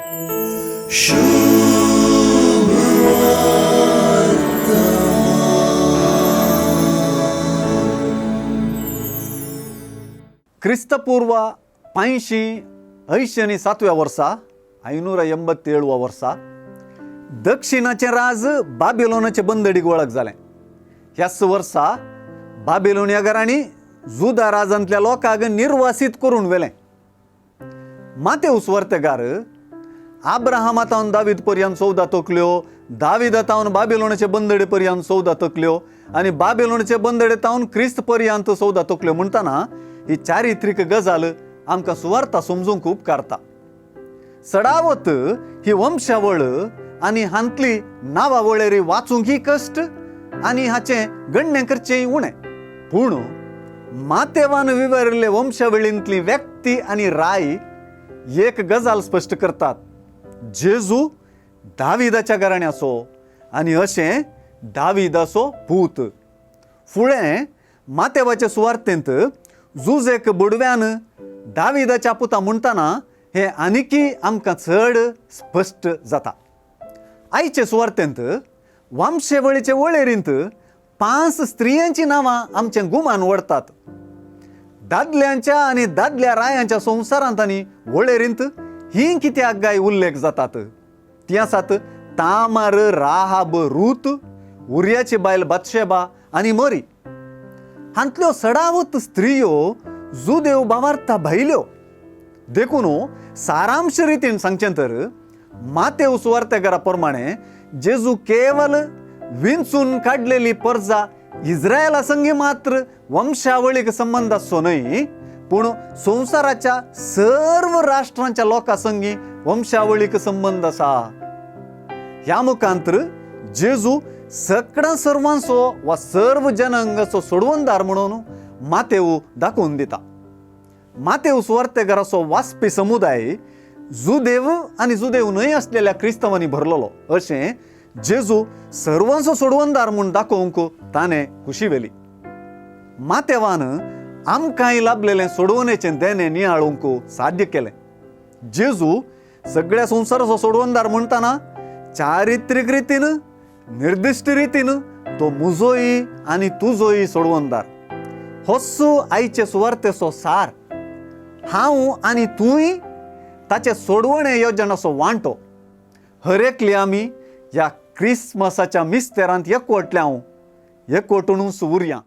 क्रिस्तपूर्व पांयशीं अंयशीं आनी सातव्या वर्सा आयनूरा एंबत्तेळवा वर्सा दक्षिणाचें राज बाबिलोनाचे बंदडीक वळख जालें. ह्याच वर्सा बाबिलोनिया घरांनी जुदा राजांतल्या लोकांक निर्वासीत करून व्हेलें. मातेवस वर्तेकार आब्राहामा तावन दावीद पर्यंत 14 तकल्यो, दाविदा तावन बाबिलोनाचे बंदडे पर्यंत 14 तकल्यो आनी बाबिलोनाचे बंदडे तावन क्रिस्त पर्यंत 14 तकल्यो म्हणटना ही चारित्रीक गजाल आमकां सुवार्ता समजूंक उपकारता. सडावत ही वंशावळ आनी हांतली नांवा वळेरी वाचूंकय कश्ट आनी हाचें गणणें करचेंय उणें. पूण मातेवान विवरिल्ले वंशावळींतली व्यक्ती आनी राय एक गजाल स्पश्ट करतात, जेजू दाविदाच्या घराण्याचो आनी अशें दाविदाचो पूत. फुडें मातेवाचे सुवार्तेंत जुजेक बुडव्यान दाविदाच्या पुता म्हणटना हें आनीकय आमकां चड स्पश्ट जाता. आयचे सुवार्तेंत वंशवळीचे वळेरींत 5 स्त्रियांचीं नांवां आमचें गुमान ओडटात. दादल्यांच्या आनी दादल्या रायांच्या संवसारांत आनी वळेरींत हीं कित्याक गाय उल्लेख जातात? तीं आसात तामार, राहाब, रूत, उर्याची बायल बातशेबा आनी मरी. हांतल्यो सडावत स्त्रियो जुदेव भावार्था भायल्यो. देखून सारांश रितीन सांगचें तर मातेव सुवार्तेकारा प्रमाणे जेजू केवल विंचून काडलेली परजा इस्रायला संगी मात्र वंशावळीक संबंद आसचो न्हय, पूण संवसाराच्या सर्व राष्ट्रांच्या लोकां संगी वंशावळीक संबंद आसा. ह्या मुखांतर जेजू सगळ्या सर्वांचो वा सर्व जनांगाचो सोडवणदार म्हणून मातेव दाखोवन दिता. मातेव सुवार्तेकाराचो वाचपी समुदाय जुदेव आनी जुदेव न्हय आसलेल्या क्रिस्तांवांनी भरलेलो अशें जेजू सर्वांचो सोडवणदार म्हूण दाखोवंक ताणें खुशी व्हेली. मातेवान आमकांय लाभलेलें सोडवणेचें देणें नियाळूंक साध्य केलें. जेजू सगळ्या संवसाराचो सोडवणदार म्हणटना चारित्रीक रितीन, निर्दिश्ट रितीन तो मुजोय आनी तुजोय सोडवणदार. होच आयचे सुवार्तेचो सार. हांव आनी तूंय ताचे सोडवणे येवजणाचो वांटो. हर एकली आमी ह्या क्रिसमसाच्या मिस्तेरांत एकवटल्या, एकवटूनच उरया.